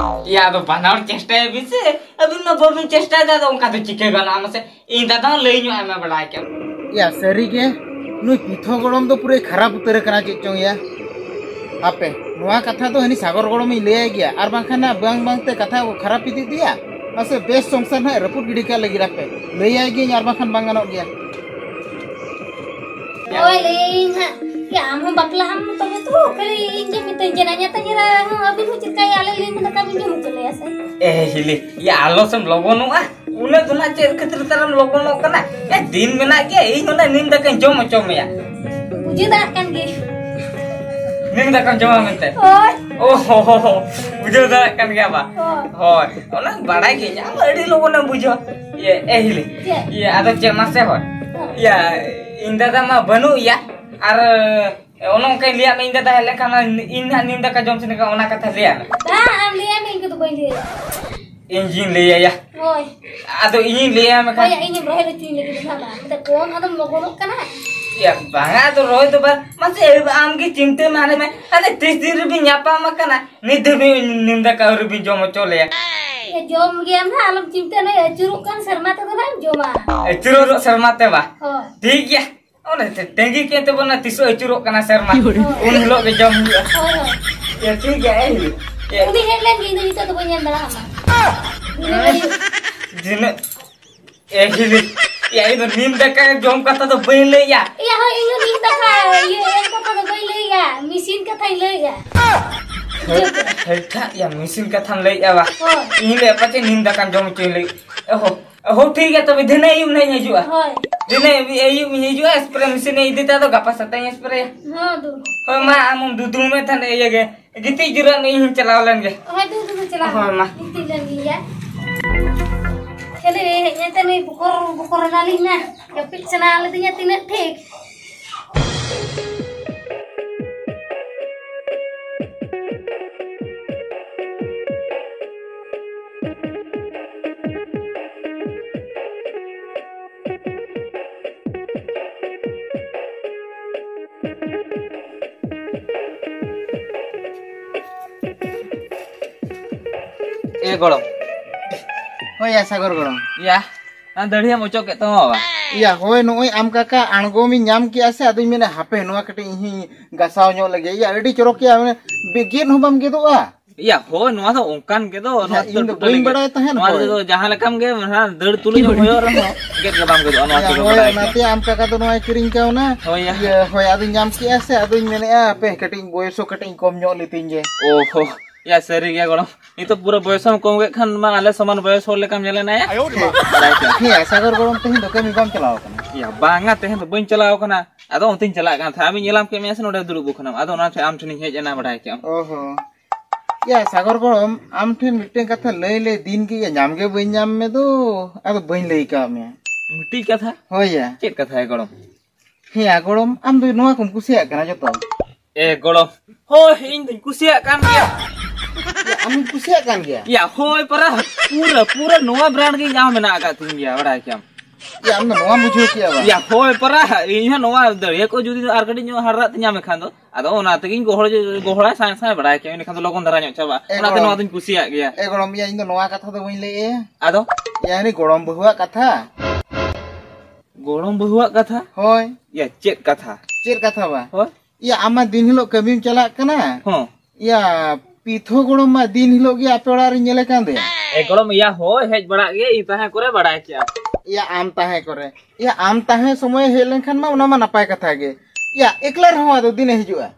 ᱭᱟ, ᱟᱫᱚ ᱵᱟᱱᱟ ᱦᱚᱲ ᱪᱮᱥᱴᱟᱭ ᱵᱤᱱ ᱥᱮ᱾ ᱟᱹᱵᱤᱱ ᱢᱟ ᱵᱟᱹᱵᱤᱱ ᱪᱮᱥᱴᱟᱭᱮᱫᱟ, ᱟᱫᱚ ᱚᱱᱠᱟ ᱫᱚ ᱪᱤᱠᱟᱹ ᱜᱟᱱᱚᱜᱼᱟ ᱢᱟᱥᱮ? ᱤᱧ ᱫᱟᱫᱟ ᱦᱚᱸ ᱞᱟᱹᱭ ᱧᱚᱜ ᱟᱭ ᱢᱮ, ᱵᱟᱲᱟᱭ ᱠᱮᱫ᱾ ᱭᱟ, ᱥᱟᱹᱨᱤ ᱜᱮ, ᱱᱩᱭ ᱯᱤᱛᱷᱚ ᱜᱚᱲᱚᱢ ᱫᱚ ᱯᱩᱨᱟᱹᱭ ᱠᱷᱟᱨᱟᱯ ᱩᱛᱟᱹᱨ ᱟᱠᱟᱱᱟ ᱪᱮᱫ ᱪᱚᱝ ᱭᱟ᱾ ᱦᱟᱯᱮ, ᱱᱚᱣᱟ ᱠᱟᱛᱷᱟ ᱫᱚ ᱦᱟᱹᱱᱤ ᱥᱟᱜᱚᱨ ᱜᱚᱲᱚᱢᱤᱧ ᱞᱟᱹᱭᱟᱭ ᱜᱮᱭᱟ, ᱟᱨ ᱵᱟᱝᱠᱷᱟᱱ ᱱᱟᱜ ᱵᱟᱝ ᱵᱟᱝ ᱛᱮ ᱠᱟᱛᱷᱟ ᱠᱚ ᱠᱷᱟᱨᱟᱯ ᱤᱫᱤ ᱤᱫᱤᱭᱟ᱾ ᱢᱟᱥᱮ, ᱵᱮᱥ ᱥᱚᱝᱥᱟᱨ ᱱᱟᱜ ᱨᱟᱹᱯᱩᱫ ᱜᱤᱰᱤ ᱠᱟᱜ ᱞᱟᱹᱜᱤᱫ᱾ ᱦᱟᱯᱮ, ᱞᱟᱹᱭᱟᱭ ᱜᱤᱭᱟᱹᱧ, ᱟᱨ ᱵᱟᱝᱠᱷᱟᱱ ᱵᱟᱝ ᱜᱟᱱᱚᱜ ᱜᱮᱭᱟ᱾ ᱦᱳᱭ, ᱞᱟᱹᱭᱟᱹᱧ ᱦᱟᱸᱜ᱾ ᱭᱟ, ᱟᱢ ᱦᱚᱸ ᱵᱟᱯᱞᱟ ᱦᱟᱢ ᱛᱚᱵᱮ ᱛᱚ, ᱠᱷᱟᱹᱞᱤ ᱤᱧ ᱜᱮ ᱢᱤᱛᱟᱹᱧ ᱠᱟᱱᱟ, ᱧᱮᱛᱮ ᱧᱮᱞᱟ ᱦᱚᱸ ᱟᱹᱵᱤᱱ ᱦᱚᱸ ᱪᱮᱫ ᱞᱮᱠᱟ ᱭᱟ, ᱟᱞᱮ ᱞᱟᱹᱭ ᱢᱮ ᱫᱟᱠᱟ ᱵᱤᱱ ᱡᱚᱢ ᱦᱚᱪᱚ ᱞᱮᱭᱟ ᱥᱮ? ᱮ ᱦᱤᱞᱤ, ᱭᱟ, ᱟᱞᱚ ᱥᱮᱢ ᱞᱚᱜᱚᱱᱚᱜᱼᱟ᱾ ᱩᱱᱟᱹᱜ ᱫᱚ ᱱᱟᱜ ᱪᱮᱫ ᱠᱷᱟᱹᱛᱤᱨ ᱛᱟᱨᱮᱢ ᱞᱚᱜᱚᱱᱚᱜ ᱠᱟᱱᱟ? ᱮ, ᱫᱤᱱ ᱢᱮᱱᱟᱜ ᱜᱮᱭᱟ, ᱤᱧ ᱚᱱᱟ ᱱᱤᱢ ᱫᱟᱠᱟᱧ ᱡᱚᱢ ᱦᱚᱪᱚ ᱢᱮᱭᱟ᱾ ᱵᱩᱡᱷᱟᱹᱣ ᱫᱟᱲᱮᱭᱟᱜ ᱠᱟᱱ ᱜᱮ᱾ ᱱᱤᱢ ᱫᱟᱠᱟᱢ ᱡᱚᱢᱟ ᱢᱮᱱᱛᱮ? ᱦᱳᱭ᱾ ᱳ ᱦᱳ ᱦᱳ ᱦᱳ, ᱵᱩᱡᱷᱟᱹᱣ ᱫᱟᱲᱮᱭᱟᱜ ᱠᱟᱱ ᱜᱮᱭᱟ ᱵᱟ? ᱦᱳᱭ᱾ ᱦᱳᱭ, ᱚᱱᱟ ᱵᱟᱲᱟᱭ ᱜᱤᱭᱟᱹᱧ, ᱟᱢ ᱟᱹᱰᱤ ᱞᱚᱜᱚᱱᱮᱢ ᱵᱩᱡᱷᱟᱹᱣᱟ᱾ ᱤᱭᱟᱹ, ᱮ ᱦᱤᱞᱤ᱾ ᱪᱮᱫ? ᱤᱭᱟᱹ, ᱟᱫᱚ ᱪᱮᱫ ᱢᱟᱥᱮ ᱦᱳᱭ? ᱦᱳᱭ᱾ ᱤᱭᱟᱹ, ᱤᱧ ᱫᱟᱫᱟ ᱢᱟ ᱵᱟᱹᱱᱩᱜ ᱮᱭᱟ, ᱟᱨ ᱚᱱᱮ ᱚᱱᱠᱟᱧ ᱞᱟᱹᱭᱟᱫ ᱢᱮ, ᱤᱧ ᱫᱟᱫᱟ ᱦᱮᱡ ᱞᱮᱱᱠᱷᱟᱱ ᱤᱧ ᱱᱟᱦᱟᱜ ᱱᱤᱢ ᱫᱟᱠᱟ ᱡᱚᱢ ᱥᱟᱱᱟ ᱠᱟᱱᱟ, ᱚᱱᱟ ᱠᱟᱛᱷᱟ ᱞᱟᱹᱭᱟᱫ ᱢᱮ᱾ ᱵᱟᱝ, ᱟᱢ ᱞᱟᱹᱭᱟᱭ ᱢᱮ, ᱤᱧ ᱠᱚᱫᱚ ᱵᱟᱹᱧ ᱞᱟᱹᱭᱟ᱾ ᱤᱧ ᱜᱤᱧ ᱞᱟᱹᱭᱟᱭᱟ᱾ ᱦᱳᱭ᱾ ᱟᱫᱚ ᱤᱧᱤᱧ ᱞᱟᱹᱭᱟᱭ ᱢᱮ ᱠᱷᱟᱱ᱾ ᱦᱳᱭ, ᱤᱧᱮᱢ ᱨᱚᱦᱮᱫ ᱦᱚᱪᱚᱧ ᱞᱟᱹᱜᱤᱫ ᱫᱚ ᱱᱟᱦᱟᱜ ᱵᱟᱝ᱾ ᱟᱫᱚ ᱠᱚᱢ ᱟᱫᱚᱢ ᱞᱚᱜᱚᱱᱚᱜ ᱠᱟᱱᱟ᱾ ᱭᱟ, ᱵᱟᱝᱟ, ᱟᱫᱚ ᱨᱚᱦᱮᱫ ᱫᱚ ᱵᱟᱝ᱾ ᱢᱟᱥᱮ, ᱟᱢ ᱜᱮ ᱪᱤᱱᱛᱟᱹ ᱢᱮ, ᱦᱟᱱᱮ ᱢᱮ, ᱦᱟᱱᱮ ᱛᱤᱥ ᱫᱤᱱ ᱨᱮᱵᱤᱱ ᱧᱟᱯᱟᱢ ᱟᱠᱟᱱᱟ, ᱱᱤᱛ ᱫᱷᱟᱹᱵᱤᱡ ᱱᱤᱢ ᱫᱟᱠᱟ ᱟᱹᱣᱨᱤ ᱵᱤᱱ ᱡᱚᱢ ᱦᱚᱪᱚ ᱞᱮᱭᱟ᱾ ᱮ, ᱡᱚᱢ ᱜᱮᱭᱟᱢ ᱱᱟᱦᱟᱜ, ᱟᱞᱚᱢ ᱪᱤᱱᱛᱟᱹ, ᱱᱩᱭ ᱟᱹᱪᱩᱨᱚᱜ ᱠᱟᱱ ᱥᱮᱨᱢᱟ ᱛᱮᱫᱚ ᱱᱟᱦᱟᱜ ᱮᱢ ᱡᱚᱢᱟ᱾ ᱟᱹᱪᱩᱨᱚᱜ ᱥᱮᱨᱢᱟ ᱛᱮ ᱵᱟ? ᱦᱳᱭ᱾ ᱴᱷᱤᱠ ᱜᱮᱭᱟ᱾ ᱚᱱᱮ ᱛᱮ ᱛᱟᱺᱜᱤ ᱠᱮᱫ ᱛᱮᱵᱚᱱᱟ, ᱛᱤᱥᱚᱜ ᱟᱹᱪᱩᱨᱚᱜ ᱠᱟᱱᱟ ᱥᱮᱨᱢᱟ᱾ ᱦᱳᱭ᱾ ᱩᱱ ᱦᱤᱞᱳᱜ ᱜᱮ ᱡᱚᱢ ᱦᱩᱭᱩᱜᱼᱟ᱾ ᱦᱳᱭ, ᱦᱳᱭ᱾ ᱮ, ᱴᱷᱤᱠ ᱜᱮᱭᱟ, ᱮ, ᱮ᱾ ᱩᱱᱤ ᱦᱮᱡ ᱞᱮᱱ ᱜᱮ, ᱤᱧ ᱫᱚ ᱱᱤᱛᱚᱜ ᱫᱚ ᱵᱟᱹᱧ ᱮᱢ ᱫᱟᱲᱮᱭᱟᱢᱟ᱾ ᱫᱤᱱᱟᱹᱢ ᱟᱹᱭᱩᱵ᱾ ᱫᱤᱱᱟᱹᱜ, ᱮ, ᱦᱤᱞᱤ, ᱭᱟ, ᱤᱧ ᱫᱚ ᱱᱤᱢ ᱫᱟᱠᱟ ᱡᱚᱢ ᱠᱟᱛᱷᱟ ᱫᱚ ᱵᱟᱹᱧ ᱞᱟᱹᱭᱮᱜᱼᱟ᱾ ᱮᱭᱟ, ᱦᱳᱭ, ᱤᱧ ᱦᱚᱸ ᱱᱤᱢ ᱫᱟᱠᱟ, ᱤᱭᱟᱹ, ᱮᱢ ᱠᱟᱛᱷᱟ ᱫᱚ ᱵᱟᱹᱧ ᱞᱟᱹᱭᱮᱜᱼᱟ, ᱢᱤᱥᱤᱱ ᱠᱟᱛᱷᱟᱧ ᱞᱟᱹᱭᱮᱜᱼᱟ᱾ ᱦᱳᱭ, ᱦᱳᱭ, ᱴᱷᱟᱠ, ᱭᱟ, ᱢᱤᱥᱤᱱ ᱠᱟᱛᱷᱟᱢ ᱞᱟᱹᱭᱮᱜᱼᱟ ᱵᱟ? ᱦᱳᱭ᱾ ᱤᱧ ᱞᱟᱹᱭᱮᱜᱼᱟ ᱯᱟᱪᱮ ᱱᱤᱢ ᱫᱟᱠᱟᱢ ᱡᱚᱢ ᱦᱚᱪᱚᱧ ᱞᱟᱹᱜᱤᱫ᱾ ᱮ, ᱦᱳ, ᱦᱳ, ᱴᱷᱤᱠ ᱜᱮᱭᱟ, ᱛᱚᱵᱮ ᱫᱷᱤᱱᱟᱹᱱ ᱟᱹᱭᱩᱵ ᱱᱟᱦᱟᱜ ᱤᱧ ᱦᱤᱡᱩᱜᱼᱟ᱾ ᱦᱳᱭ᱾ ᱫᱷᱤᱱᱟᱹᱱ ᱟᱹᱭᱩᱵ ᱤᱧ ᱦᱤᱡᱩᱜᱼᱟ, spray ᱢᱤᱥᱤᱱ ᱤᱧ ᱤᱫᱤ ᱛᱮ, ᱟᱫᱚ ᱜᱟᱯᱟ ᱥᱮᱛᱟᱜ ᱤᱧ sprayᱟ᱾ ᱦᱚᱸ, ᱫᱩ᱾ ᱦᱳᱭ, ᱢᱟ, ᱟᱢ ᱦᱚᱸᱢ ᱫᱩᱫᱩ ᱢᱮ ᱛᱟᱦᱞᱮ ᱤᱭᱟᱹ ᱜᱮ, ᱜᱤᱛᱤᱡ ᱡᱤᱨᱟᱹᱜ ᱢᱮ, ᱤᱧ ᱦᱚᱸᱧ ᱪᱟᱞᱟᱣ ᱞᱮᱱ ᱜᱮ᱾ ᱦᱳᱭ, ᱫᱩ, ᱫᱩ, ᱫᱩ, ᱪᱟᱞᱟᱣ ᱦᱳᱭ, ᱢᱮ᱾ ᱢᱟ᱾ ᱜᱤᱛᱤᱡ ᱞᱮᱱ ᱜᱤᱧ ᱭᱟ᱾ ᱠᱷᱟᱹᱞᱤ ᱦᱮᱡ ᱮᱱᱛᱮ ᱱᱩᱭ ᱵᱚᱠᱚᱨ, ᱵᱚᱠᱚᱨ ᱮᱱᱟᱞᱤᱧ ᱱᱟ᱾ ᱡᱟᱹᱯᱤᱫ ᱥᱟᱱᱟ ᱞᱤᱫᱤᱧᱟ ᱛᱤᱱᱟᱹᱜ ᱴᱷᱤᱠ᱾ ᱮ ᱜᱚᱲᱚᱢ᱾ ᱦᱳᱭ ᱭᱟ, ᱥᱟᱜᱚᱨ ᱜᱚᱲᱚᱢ᱾ ᱭᱟ, ᱚᱱᱟ ᱫᱟᱹᱲᱦᱤᱭᱟᱹᱢ ᱚᱪᱚᱜ ᱠᱮᱫ ᱛᱟᱢᱟ ᱵᱟᱵᱟ? ᱭᱟ, ᱦᱳᱭ, ᱱᱚᱜᱼᱚᱭ ᱟᱢ ᱠᱟᱠᱟ ᱟᱬᱜᱚᱢᱤᱧ ᱧᱟᱢ ᱠᱮᱜᱼᱟ ᱥᱮ, ᱟᱫᱚᱧ ᱢᱮᱱᱟ, ᱦᱟᱯᱮ, ᱱᱚᱣᱟ ᱠᱟᱹᱴᱤᱡ ᱤᱧ ᱦᱚᱸᱧ ᱜᱟᱥᱟᱣ ᱧᱚᱜ ᱞᱮᱜᱮ᱾ ᱭᱟ, ᱟᱹᱰᱤ ᱪᱚᱨᱚᱠ ᱜᱮᱭᱟ, ᱢᱟᱱᱮ, ᱵᱮ-, ᱜᱮᱫ ᱦᱚᱸ ᱵᱟᱢ ᱜᱮᱫᱚᱜᱼᱟ᱾ ᱭᱟ, ᱦᱳᱭ, ᱱᱚᱣᱟ ᱫᱚ ᱚᱱᱠᱟᱱ ᱜᱮ ᱫᱚ, ᱱᱚᱣᱟ ᱦᱮᱸ, ᱫᱚ ᱤᱧ ᱫᱚ ᱴᱩᱴᱟᱹᱞᱤ ᱵᱟᱹᱧ ᱜᱮ᱾ ᱵᱟᱲᱟᱭ ᱛᱟᱦᱮᱸᱫ, ᱱᱚᱣᱟ ᱦᱳᱭ᱾ ᱫᱚ ᱡᱟᱦᱟᱸ ᱞᱮᱠᱟᱢ ᱜᱮ, ᱦᱟᱸ, ᱫᱟᱹᱲ ᱛᱩᱞᱩᱡ ᱮᱢ ᱦᱩᱭᱩᱜ ᱨᱮᱦᱚᱸ, ᱜᱮᱫ ᱜᱮ ᱵᱟᱢ ᱜᱮᱫᱚᱜᱼᱟ, ᱱᱚᱣᱟ ᱭᱟ, ᱫᱚ ᱦᱳᱭ, ᱵᱟᱲᱟᱭ ᱚᱱᱟᱛᱮ ᱠᱮᱭᱟ᱾ ᱟᱢ ᱠᱟᱠᱟ ᱫᱚ ᱱᱚᱣᱟᱭ ᱠᱤᱨᱤᱧ ᱠᱟᱣᱱᱟ᱾ ᱦᱳᱭ, ᱭᱟ᱾ ᱤᱭᱟᱹ, ᱦᱳᱭ, ᱟᱫᱚᱧ ᱧᱟᱢ ᱠᱮᱜᱼᱟ ᱥᱮ, ᱟᱫᱚᱧ ᱢᱮᱱᱮᱜᱼᱟ, ᱦᱟᱯᱮ, ᱠᱟᱹᱴᱤᱡ ᱵᱚᱭᱮᱥ ᱦᱚᱸ ᱠᱟᱹᱴᱤᱡ ᱤᱧ ᱠᱚᱢ ᱧᱚᱜ ᱞᱤᱛᱤᱧ ᱜᱮ᱾ ᱳ ᱦᱳ, ᱭᱟ, ᱥᱟᱹᱨᱤ ᱜᱮ ᱜᱚᱲᱚᱢ, ᱱᱤᱛᱚᱜ ᱯᱩᱨᱟᱹ ᱵᱚᱭᱮᱥ ᱦᱚᱸᱢ ᱠᱚᱢ ᱠᱮᱫ ᱠᱷᱟᱱ ᱢᱟ ᱟᱞᱮ ᱥᱚᱢᱟᱱ ᱵᱚᱭᱮᱥ ᱦᱚᱲ ᱞᱮᱠᱟᱢ ᱧᱮᱞᱮᱱᱟ, ᱭᱟ᱾ ᱵᱟᱲᱟᱭ ᱠᱮᱭᱟ᱾ ᱦᱮᱸ, ᱥᱟᱜᱚᱨ ᱜᱚᱲᱚᱢ, ᱛᱮᱦᱮᱧ ᱫᱚ ᱠᱟᱹᱢᱤ ᱵᱟᱢ ᱪᱟᱞᱟᱣ ᱠᱟᱱᱟ? ᱭᱟ, ᱵᱟᱝᱟ, ᱛᱮᱦᱮᱧ ᱫᱚ ᱵᱟᱹᱧ ᱪᱟᱞᱟᱣ ᱠᱟᱱᱟ᱾ ᱟᱫᱚ ᱚᱱᱛᱮᱧ ᱪᱟᱞᱟᱜ ᱠᱟᱱ ᱛᱟᱦᱮᱸᱫ, ᱟᱢᱤᱧ ᱧᱮᱞᱟᱢ ᱠᱮᱫ ᱢᱮᱭᱟ ᱥᱮ ᱱᱚᱰᱮ ᱫᱩᱲᱩᱵ ᱠᱟᱱᱟᱢ, ᱟᱫᱚ ᱚᱱᱟᱛᱮ ᱟᱢ ᱴᱷᱮᱱᱤᱧ ᱦᱮᱡ ᱮᱱᱟ, ᱵᱟᱰᱟᱭ ᱠᱮᱜᱼᱟᱢ᱾ ᱚ ᱦᱚᱸ᱾ ᱭᱟ ᱥᱟᱜᱚᱨ ᱜᱚᱲᱚᱢ, ᱟᱢ ᱴᱷᱮᱱ ᱢᱤᱫᱴᱮᱱ ᱠᱟᱛᱷᱟ ᱞᱟᱹᱭ ᱞᱟᱹᱭ ᱫᱤᱱ ᱜᱮ ᱧᱟᱢ ᱜᱮ ᱵᱟᱹᱧ ᱧᱟᱢ ᱢᱮ ᱫᱚ, ᱟᱫᱚ ᱵᱟᱹᱧ ᱞᱟᱹᱭ ᱠᱟᱣ ᱢᱮᱭᱟ᱾ ᱢᱤᱫᱴᱤᱡ ᱠᱟᱛᱷᱟ? ᱦᱳᱭ ᱭᱟ᱾ ᱪᱮᱫ ᱠᱟᱛᱷᱟ ᱭᱟ ᱜᱚᱲᱚᱢ? ᱦᱮᱸ ᱭᱟ ᱜᱚᱲᱚᱢ, ᱟᱢ ᱫᱚ ᱱᱚᱣᱟ ᱠᱚᱢ ᱠᱩᱥᱤᱭᱟᱜ ᱠᱟᱱᱟ ᱡᱚᱛᱚ? ᱮ ᱜᱚᱲᱚᱢ, ᱦᱳᱭ, ᱤᱧ ᱫᱩᱧ ᱠᱩᱥᱤᱭᱟᱜ ᱠᱟᱱ ᱜᱮᱭᱟ᱾ ᱭᱟ, ᱟᱢ ᱫᱚᱢ ᱠᱩᱥᱤᱭᱟᱜ ᱠᱟᱱ ᱜᱮᱭᱟ? ᱭᱟ, ᱦᱳᱭ, ᱯᱟᱨᱟ ᱯᱩᱨᱟᱹ, ᱯᱩᱨᱟᱹ ᱱᱚᱣᱟ brand ᱜᱮ ᱤᱧᱟᱜ ᱦᱚᱸ ᱢᱮᱱᱟᱜ ᱟᱠᱟᱫ ᱛᱤᱧ ᱜᱮᱭᱟ, ᱵᱟᱲᱟᱭ ᱠᱮᱭᱟᱢ᱾ ᱭᱟ, ᱟᱢ ᱫᱚ ᱱᱚᱣᱟᱢ ᱵᱩᱡᱷᱟᱹᱣ ᱠᱮᱜᱼᱟ ᱵᱟᱝ? ᱭᱟ, ᱦᱳᱭ, ᱯᱟᱨᱟ ᱤᱧ ᱦᱚᱸ ᱱᱚᱣᱟ ᱫᱟᱹᱲᱭᱟᱹ ᱠᱚ ᱡᱩᱫᱤ ᱟᱨ ᱠᱟᱹᱴᱤᱡ ᱧᱚᱜ ᱦᱟᱨᱟᱜ ᱛᱤᱧᱟ ᱢᱮᱠᱷᱟᱱ ᱫᱚ, ᱟᱫᱚ ᱚᱱᱟ ᱛᱮᱜᱤᱧ ᱜᱚᱦᱚᱲ, ᱜᱚᱦᱚᱲᱟ ᱥᱟᱭ ᱥᱟᱭ, ᱵᱟᱲᱟᱭ ᱠᱮᱭᱟᱢ, ᱮᱸᱰᱮᱠᱷᱟᱱ ᱫᱚ ᱞᱚᱜᱚᱱ ᱫᱷᱟᱨᱟ ᱧᱚᱜ ᱪᱟᱵᱟᱜᱼᱟ᱾ ᱮ ᱚᱱᱟᱛᱮ ᱜᱚᱲᱚᱢ᱾ ᱱᱚᱣᱟ ᱫᱚᱧ ᱠᱩᱥᱤᱭᱟᱜ ᱜᱮᱭᱟ᱾ ᱮ ᱜᱚᱲᱚᱢ, ᱭᱟ, ᱤᱧ ᱫᱚ ᱱᱚᱣᱟ ᱠᱟᱛᱷᱟ ᱫᱚ ᱵᱟᱹᱧ ᱞᱟᱹᱭᱮᱜᱼᱟ᱾ ᱟᱫᱚ? ᱭᱟ, ᱩᱱᱤ ᱜᱚᱲᱚᱢ ᱵᱟᱹᱦᱩᱣᱟᱜ ᱠᱟᱛᱷᱟ᱾ ᱜᱚᱲᱚᱢ ᱵᱟᱹᱦᱩᱣᱟᱜ ᱠᱟᱛᱷᱟ? ᱦᱳᱭ᱾ ᱭᱟ, ᱪᱮᱫ ᱠᱟᱛᱷᱟ? ᱪᱮᱫ ᱠᱟᱛᱷᱟ ᱵᱟ? ᱦᱳᱭ᱾ ᱭᱟ, ᱟᱢ ᱢᱟ ᱫᱤᱱ ᱦᱤᱞᱳᱜ ᱠᱟᱹᱢᱤᱢ ᱪᱟᱞᱟᱜ ᱠᱟᱱᱟ᱾ ᱦᱚᱸ᱾ ᱭᱟ, ᱯᱤᱛᱷᱚ ᱜᱚᱲᱚᱢ ᱢᱟ ᱫᱤᱱ ᱦᱤᱞᱳᱜ ᱜᱮ ᱟᱯᱮ ᱚᱲᱟᱜ ᱨᱤᱧ ᱧᱮᱞᱮ ᱠᱟᱱ ᱫᱚᱭᱟ᱾ ᱮ ᱜᱚᱲᱚᱢ, ᱭᱟ, ᱦᱳᱭ, ᱦᱮᱡ ᱵᱟᱲᱟᱜ ᱜᱮ, ᱤᱧ ᱛᱟᱦᱮᱸ ᱠᱚᱨᱮ ᱵᱟᱲᱟᱭ ᱠᱮᱜᱼᱟ᱾ ᱭᱟ, ᱟᱢ ᱛᱟᱦᱮᱸ ᱠᱚᱨᱮ᱾ ᱭᱟ, ᱟᱢ ᱛᱟᱦᱮᱸ ᱥᱚᱢᱚᱭ ᱦᱮᱡ ᱞᱮᱱᱠᱷᱟᱱ ᱢᱟ ᱚᱱᱟ ᱢᱟ ᱱᱟᱯᱟᱭ ᱠᱟᱛᱷᱟ ᱜᱮ᱾ ᱭᱟ, ᱮᱠᱞᱟ ᱨᱮᱦᱚᱸ ᱟᱫᱚ ᱫᱤᱱᱮ ᱦᱤᱡᱩᱜᱼᱟ᱾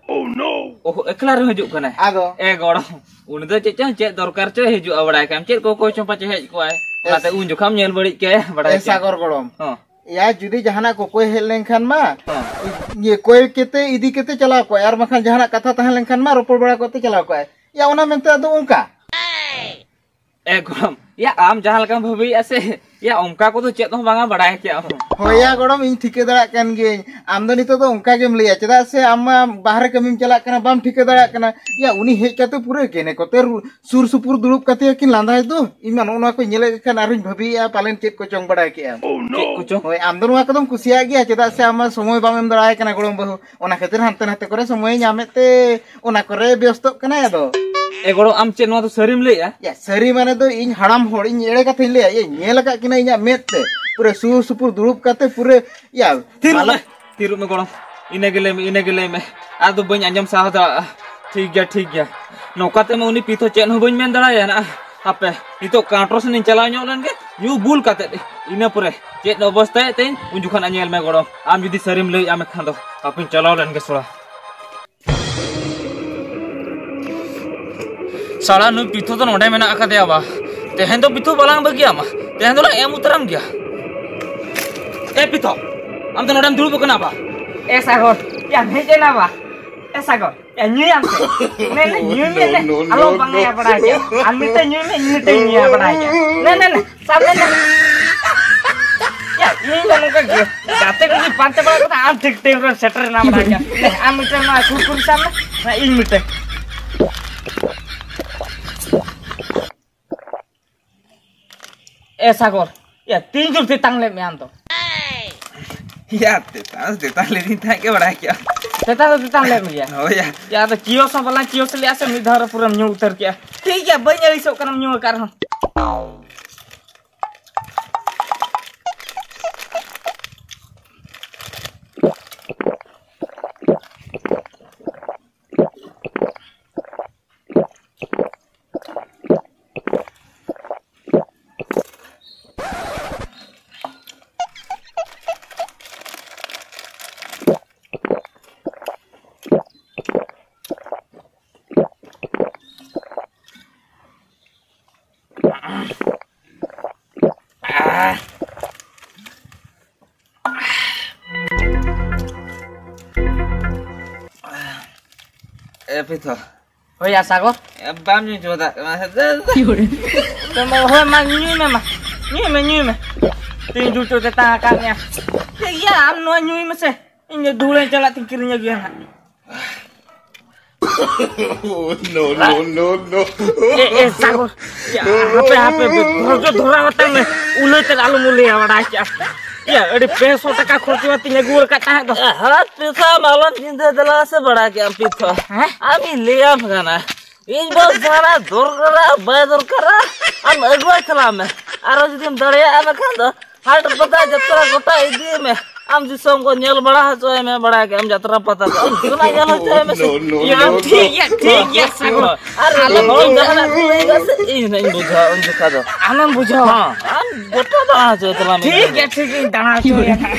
ᱚᱦᱚ, ᱮᱠᱞᱟ ᱨᱮᱦᱚᱸ ᱦᱤᱡᱩᱜ ᱠᱟᱱᱟᱭ? ᱟᱫᱚ? ᱮ ᱜᱚᱲᱚᱢ, ᱩᱱᱤ ᱫᱚ ᱪᱮᱫ ᱪᱚᱝ, ᱪᱮᱫ ᱫᱚᱨᱠᱟᱨ ᱪᱚᱭ ᱦᱤᱡᱩᱜᱼᱟ, ᱵᱟᱲᱟᱭ ᱠᱮᱜᱼᱟᱢ, ᱪᱮᱫ ᱠᱚ ᱚᱠᱚᱭ ᱪᱚᱝ ᱯᱟᱪᱮ ᱦᱮᱡ ᱠᱚᱜᱼᱟᱭ, ᱮ ᱚᱱᱟᱛᱮ ᱩᱱ ᱡᱚᱠᱷᱟᱢ ᱧᱮᱞ ᱵᱟᱹᱲᱤᱡ ᱠᱟᱭᱟ, ᱵᱟᱲᱟᱭ ᱮ ᱠᱮᱜᱼᱟᱢ᱾ ᱥᱟᱜᱚᱨ ᱜᱚᱲᱚᱢ᱾ ᱦᱚᱸ᱾ ᱭᱟ, ᱡᱩᱫᱤ ᱡᱟᱦᱟᱱᱟᱜ ᱠᱚᱠᱚᱭ ᱦᱮᱡ ᱞᱮᱱᱠᱷᱟᱱ ᱢᱟ, ᱤᱭᱟᱹ, ᱠᱚᱭ ᱠᱟᱛᱮ ᱤᱫᱤ ᱠᱟᱛᱮ ᱪᱟᱞᱟᱣ ᱠᱚᱜᱼᱟᱭ, ᱟᱨ ᱵᱟᱝᱠᱷᱟᱱ ᱡᱟᱦᱟᱱᱟᱜ ᱠᱟᱛᱷᱟ ᱛᱟᱦᱮᱸ ᱞᱮᱱᱠᱷᱟᱱ ᱢᱟ ᱨᱚᱯᱚᱲ ᱵᱟᱲᱟ ᱠᱟᱛᱮ ᱪᱟᱞᱟᱣ ᱠᱚᱜᱼᱟᱭ᱾ ᱭᱟ, ᱚᱱᱟ ᱢᱮᱱᱛᱮ ᱟᱫᱚ ᱚᱱᱠᱟ᱾ ᱮ ᱜᱚᱲᱚᱢ, ᱭᱟ, ᱟᱢ ᱡᱟᱦᱟᱸ ᱞᱮᱠᱟᱢ ᱵᱷᱟᱹᱵᱤᱭᱮᱫᱼᱟ ᱥᱮ, ᱭᱟ, ᱚᱱᱠᱟ ᱠᱚᱫᱚ ᱪᱮᱫ ᱦᱚᱸ ᱵᱟᱝᱟ, ᱵᱟᱲᱟᱭ ᱠᱮᱜᱼᱟᱢ᱾ ᱦᱳᱭ ᱭᱟ ᱜᱚᱲᱚᱢ, ᱤᱧ ᱴᱷᱤᱠᱟᱹ ᱫᱟᱲᱮᱭᱟᱜ ᱠᱟᱱ ᱜᱤᱭᱟᱹᱧ᱾ ᱟᱢ ᱫᱚ ᱱᱤᱛᱚᱜ ᱫᱚ ᱚᱱᱠᱟ ᱜᱮᱢ ᱞᱟᱹᱭᱟ, ᱪᱮᱫᱟᱜ ᱥᱮ ᱟᱢ ᱢᱟ ᱵᱟᱦᱨᱮ ᱠᱟᱹᱢᱤᱢ ᱪᱟᱞᱟᱜ ᱠᱟᱱᱟ, ᱵᱟᱢ ᱴᱷᱤᱠᱟᱹ ᱫᱟᱲᱮᱭᱟᱜ ᱠᱟᱱᱟ᱾ ᱭᱟ, ᱩᱱᱤ ᱦᱮᱡ ᱠᱟᱛᱮ ᱯᱩᱨᱟᱹ ᱠᱮᱱᱮ ᱠᱚᱛᱮ ᱨᱩ-, ᱥᱩᱨ ᱥᱩᱯᱩᱨ ᱫᱩᱲᱩᱵ ᱠᱟᱛᱮ ᱠᱤᱱ ᱞᱟᱸᱫᱟᱭ ᱫᱚ᱾ ᱤᱧ ᱢᱟ ᱱᱚᱜᱼᱚ ᱱᱚᱣᱟ ᱠᱚ ᱧᱮᱞᱮᱫ ᱠᱷᱟᱱ ᱟᱨᱦᱚᱸᱧ ᱵᱷᱟᱹᱵᱤᱭᱮᱫᱼᱟ, ᱯᱟᱞᱮᱱ ᱪᱮᱫ ᱠᱚᱪᱚᱝ ᱵᱟᱲᱟᱭ ᱠᱮᱜᱼᱟᱢ᱾ ᱪᱮᱫ ᱠᱚᱪᱚᱝ? ᱦᱳᱭ, ᱟᱢ ᱫᱚ ᱱᱚᱣᱟ ᱠᱚᱫᱚᱢ ᱠᱩᱥᱤᱭᱟᱜ ᱜᱮᱭᱟ, ᱪᱮᱫᱟᱜ ᱥᱮ ᱟᱢ ᱢᱟ ᱥᱚᱢᱚᱭ ᱵᱟᱢ ᱮᱢ ᱫᱟᱲᱮᱭᱟᱭ ᱠᱟᱱᱟ ᱜᱚᱲᱚᱢ ᱵᱟᱹᱦᱩ, ᱚᱱᱟ ᱠᱷᱟᱹᱛᱤᱨ ᱦᱟᱱᱛᱮ ᱱᱟᱛᱮ ᱠᱚᱨᱮ ᱥᱚᱢᱚᱭᱮ ᱧᱟᱢᱮᱫ ᱛᱮ ᱚᱱᱟ ᱠᱚᱨᱮ ᱵᱮᱥᱛᱚᱜ ᱠᱟᱱᱟᱭ ᱟᱫᱚ᱾ ᱮ ᱜᱚᱲᱚᱢ, ᱟᱢ ᱪᱮᱫ ᱱᱚᱣᱟ ᱫᱚ ᱥᱟᱹᱨᱤᱢ ᱞᱟᱹᱭᱮᱜᱼᱟ? ᱭᱟ, ᱥᱟᱹᱨᱤ ᱢᱟᱱᱮ ᱫᱚ ᱤᱧ ᱦᱟᱲᱟᱢ ᱦᱚᱲ, ᱤᱧ ᱮᱲᱮ ᱠᱟᱛᱷᱟᱧ ᱞᱟᱹᱭᱟ? ᱭᱟ, ᱧᱮᱞ ᱟᱠᱟᱫ ᱠᱤᱱᱟ ᱤᱧᱟᱜ ᱢᱮᱫ ᱛᱮ, ᱯᱩᱨᱟᱹ ᱥᱩᱨ ᱥᱩᱯᱩᱨ ᱫᱩᱲᱩᱵ ᱠᱟᱛᱮ ᱯᱩᱨᱟᱹ, ᱭᱟ, ᱛᱷᱤᱨᱚᱜ ᱢᱟᱞᱟ- ᱢᱮ, ᱛᱷᱤᱨᱚᱜ ᱢᱮ ᱜᱚᱲᱚᱢ, ᱤᱱᱟᱹ ᱜᱮ ᱞᱟᱹᱭ ᱢᱮ, ᱤᱱᱟᱹ ᱜᱮ ᱞᱟᱹᱭ ᱢᱮ, ᱟᱫᱚ ᱵᱟᱹᱧ ᱟᱸᱡᱚᱢ ᱥᱟᱦᱟᱣ ᱫᱟᱲᱮᱭᱟᱜᱼᱟ᱾ ᱴᱷᱤᱠ ᱜᱮᱭᱟ, ᱴᱷᱤᱠ ᱜᱮᱭᱟ, ᱱᱚᱝᱠᱟ ᱛᱮᱢᱟ ᱩᱱᱤ ᱯᱤᱛᱷᱚ ᱪᱮᱫ ᱦᱚᱸ ᱵᱟᱹᱧ ᱢᱮᱱ ᱫᱟᱲᱮᱭᱟᱭᱟ ᱱᱟ᱾ ᱦᱟᱯᱮ, ᱱᱤᱛᱚᱜ ᱠᱟᱸᱴᱨᱚ ᱥᱮᱱ ᱤᱧ ᱪᱟᱞᱟᱣ ᱧᱚᱜ ᱞᱮᱱ ᱜᱮ, ᱧᱩ ᱵᱩᱞ ᱠᱟᱛᱮ, ᱤᱱᱟᱹ ᱯᱚᱨᱮ ᱪᱮᱫ ᱚᱵᱚᱥᱛᱟᱭᱮᱫ ᱛᱤᱧ, ᱩᱱ ᱡᱚᱠᱷᱚᱱ ᱧᱮᱞ ᱢᱮ ᱜᱚᱲᱚᱢ, ᱟᱢ ᱡᱩᱫᱤ ᱥᱟᱹᱨᱤᱢ ᱞᱟᱹᱭᱮᱜᱼᱟ ᱢᱮᱱᱠᱷᱟᱱ ᱫᱚ᱾ ᱦᱟᱯᱮᱧ ᱪᱟᱞᱟᱣ ᱞᱮᱱ ᱜᱮ ᱥᱚᱲᱟ᱾ ᱥᱟᱞᱟ ᱱᱩᱭ ᱯᱤᱛᱷᱚ ᱫᱚ ᱱᱚᱰᱮ ᱢᱮᱱᱟᱜ ᱟᱠᱟᱫᱮᱭᱟ ᱵᱟ᱾ ᱛᱮᱦᱮᱧ ᱫᱚ ᱯᱤᱛᱷᱚ ᱵᱟᱞᱟᱝ ᱵᱟᱹᱜᱤᱭᱟᱢᱟ, ᱛᱮᱦᱮᱧ ᱫᱚᱞᱟᱝ ᱮᱢ ᱩᱛᱟᱹᱨᱟᱢ ᱜᱮᱭᱟ᱾ ᱮ ᱯᱤᱛᱷᱚ, ᱟᱢ ᱫᱚ ᱱᱚᱰᱮᱢ ᱫᱩᱲᱩᱵ ᱟᱠᱟᱱᱟ ᱵᱟ? ᱮ ᱥᱟᱜᱚᱨ, ᱭᱟ ᱦᱮᱡ ᱮᱱᱟ ᱵᱟ᱾ ᱮ ᱥᱟᱜᱚᱨ, ᱭᱟ ᱧᱩᱭᱟᱢ ᱥᱮ? ᱱᱮ, ᱱᱮ, ᱧᱩᱭ ᱢᱮ, ᱱᱮ᱾ ᱟᱞᱚᱢ ᱵᱟᱝ ᱭᱟ ᱵᱟᱲᱟᱭ ᱜᱮᱭᱟ᱾ ᱟᱨ ᱢᱤᱫᱴᱮᱱ ᱧᱩᱭ ᱢᱮ, ᱤᱧ ᱢᱤᱫᱴᱮᱱ ᱧᱩᱭᱟ ᱵᱟᱲᱟᱭ ᱜᱮᱭᱟ᱾ ᱱᱮ, ᱱᱮ, ᱱᱮ᱾ ᱥᱟᱵ ᱢᱮ, ᱱᱮ᱾ ᱭᱟ, ᱤᱧ ᱫᱚ ᱱᱚᱝᱠᱟ ᱜᱮ, ᱜᱟᱛᱮ ᱠᱚ ᱡᱩᱫᱤ ᱯᱟᱱᱛᱮ ᱵᱟᱲᱟ ᱠᱟᱛᱟ, ᱟᱢ ᱴᱷᱤᱠ ᱴᱟᱭᱤᱢ ᱨᱮᱢ ᱥᱮᱴᱮᱨ ᱮᱱᱟ ᱵᱟᱲᱟᱭ ᱜᱮᱭᱟ᱾ ᱱᱮ, ᱟᱢ ᱢᱤᱫᱴᱮᱱ ᱱᱚᱣᱟ ᱠᱩᱨᱠᱩᱨᱤ ᱥᱟᱵ ᱢᱮ, ᱱᱮ, ᱤᱧ ᱢᱤᱫᱴᱮᱱ᱾ ᱮ ᱥᱟᱜᱚᱨ, ᱭᱟ, ᱛᱤᱱ ᱡᱳᱨ ᱛᱮᱛᱟᱝ ᱞᱮᱫ ᱢᱮᱭᱟ ᱟᱢ ᱫᱚ? ᱭᱟ, ᱛᱮᱛᱟᱝ, ᱛᱮᱛᱟᱝ ᱞᱮᱫᱤᱧ ᱛᱟᱦᱮᱸᱫ ᱜᱮ ᱵᱟᱲᱟᱭ ᱠᱮᱜᱼᱟ᱾ ᱛᱮᱛᱟᱝ ᱫᱚ ᱛᱮᱛᱟᱝ ᱞᱮᱫ ᱢᱮᱭᱟ᱾ ᱦᱳᱭ ᱭᱟ᱾ ᱭᱟ, ᱟᱫᱚ ᱪᱤᱭᱚᱥ ᱦᱚᱸ ᱵᱟᱞᱟᱝ ᱪᱤᱭᱚᱥ ᱞᱮᱜᱼᱟ ᱥᱮ, ᱢᱤᱫ ᱫᱷᱟᱣ ᱨᱮ ᱯᱩᱨᱟᱹᱢ ᱧᱩ ᱩᱛᱟᱹᱨ ᱠᱮᱜᱼᱟ᱾ ᱴᱷᱤᱠ ᱜᱮᱭᱟ, ᱵᱟᱹᱧ ᱟᱹᱲᱤᱥᱚᱜ ᱠᱟᱱᱟ ᱧᱩ ᱟᱠᱟᱫ ᱨᱮᱦᱚᱸ᱾ ᱮ ᱯᱤᱛᱷᱚ᱾ ᱦᱳᱭ ᱭᱟ ᱥᱟᱜᱚᱨ᱾ ᱮ, ᱵᱟᱢ ᱧᱩ ᱦᱚᱪᱚ ᱫᱟᱲᱮᱭᱟᱜ ᱠᱟᱱᱟ ᱥᱮ? ᱫᱮ, ᱫᱮ᱾ ᱛᱚ ᱢᱟ, ᱦᱳᱭ ᱢᱟ, ᱧᱩᱭ ᱢᱮ ᱢᱟ᱾ ᱧᱩᱭ ᱢᱮ, ᱧᱩᱭ ᱢᱮ᱾ ᱛᱤᱱ ᱡᱩᱴᱩ ᱛᱮ ᱛᱟᱦᱮᱸ ᱟᱠᱟᱫ ᱢᱮᱭᱟ᱾ ᱴᱷᱤᱠ ᱜᱮᱭᱟ, ᱟᱢ ᱱᱚᱣᱟ ᱧᱩᱭ ᱢᱮᱥᱮ᱾ ᱤᱧ ᱫᱚ ᱫᱷᱩᱲᱟᱹᱧ ᱪᱟᱞᱟᱜ ᱛᱤᱧ ᱠᱤᱨᱤᱧ ᱟᱹᱜᱩᱭᱟ ᱦᱟᱸᱜ᱾ No, no, no, no. ᱮ, ᱮ, ᱥᱟᱜᱚᱨ᱾ ᱭᱟ, ᱦᱟᱯᱮ, ᱦᱟᱯᱮ, ᱫᱷᱳᱨᱡᱚ ᱫᱷᱚᱨᱟᱣ ᱦᱟᱛᱟᱲ ᱢᱮ᱾ ᱩᱞᱟᱹᱭ ᱛᱮᱫ ᱟᱞᱚᱢ ᱩᱞᱟᱹᱭᱟ, ᱵᱟᱲᱟᱭ ᱠᱮᱜᱼᱟ᱾ ᱭᱟ, ᱟᱹᱰᱤ ᱯᱮ ᱥᱚ ᱴᱟᱠᱟ ᱠᱷᱚᱨᱪᱟ ᱠᱟᱛᱮᱧ ᱟᱹᱜᱩ ᱟᱠᱟᱫ ᱛᱟᱦᱮᱸᱫ ᱫᱚ᱾ ᱮ, ᱦᱟᱛ ᱯᱤᱛᱷᱚ, ᱟᱢ ᱟᱞᱚᱢ ᱪᱤᱱᱛᱟᱹ, ᱫᱮᱞᱟ ᱥᱮ ᱵᱟᱲᱟᱭ ᱠᱮᱜᱼᱟᱢ ᱯᱤᱛᱷᱚ᱾ ᱦᱮᱸ? ᱟᱢᱤᱧ ᱞᱟᱹᱭᱟᱢ ᱠᱟᱱᱟ᱾ ᱤᱧ ᱵᱟᱥ ᱡᱟᱦᱟᱱᱟᱜ ᱫᱚᱨᱠᱟᱨᱟ, ᱵᱟᱭ ᱫᱚᱨᱠᱟᱨᱟ, ᱟᱢ ᱟᱹᱜᱩᱣᱟᱭ ᱪᱟᱞᱟᱜ ᱢᱮ᱾ ᱟᱨᱚ ᱡᱩᱫᱤᱢ ᱫᱟᱲᱮᱭᱟᱜᱼᱟ, ᱮᱱᱠᱷᱟᱱ ᱫᱚ ᱦᱟᱴ ᱯᱟᱛᱟ ᱡᱟᱛᱨᱟ ᱜᱚᱴᱟ ᱤᱫᱤᱭᱮ ᱢᱮ᱾ ᱟᱢ ᱫᱤᱥᱚᱢ ᱠᱚ ᱧᱮᱞ ᱵᱟᱲᱟ ᱦᱚᱪᱚᱭ ᱢᱮ, ᱵᱟᱲᱟᱭ ᱜᱮᱭᱟᱢ ᱡᱟᱛᱨᱟ ᱯᱟᱛᱟ ᱠᱚ᱾ ᱟᱢ ᱫᱤᱥᱚᱢ ᱧᱮᱞ ᱦᱚᱪᱚᱭ ᱢᱮ ᱥᱮ᱾ No, no, ᱤᱭᱟᱹ, no, ᱴᱷᱤᱠ ᱜᱮᱭᱟ, ᱴᱷᱤᱠ ᱜᱮᱭᱟ, ᱥᱟᱜᱚᱨ᱾ ᱟᱨ ᱟᱞᱚᱢ ᱦᱚᱲ ᱡᱟᱦᱟᱱᱟᱜ ᱠᱚ ᱞᱟᱹᱭ ᱜᱮᱭᱟ ᱥᱮ, ᱤᱧ ᱦᱟᱸᱜ ᱤᱧ ᱵᱩᱡᱷᱟᱹᱣᱟ ᱩᱱ ᱡᱚᱠᱷᱟ ᱫᱚ᱾ ᱟᱢᱮᱢ ᱵᱩᱡᱷᱟᱹᱣᱟ? ᱦᱚᱸ, ᱟᱢ ᱜᱚᱴᱟ ᱫᱟᱬᱟ ᱦᱚᱪᱚᱭ ᱛᱟᱞᱟᱝ ᱢᱮ᱾ ᱴᱷᱤᱠ ᱜᱮᱭᱟ, ᱴᱷᱤᱠ ᱜᱮᱭᱟ, ᱤᱧ ᱫᱟᱬᱟ ᱦᱚᱪᱚᱭᱟ ᱦᱟᱸᱜ᱾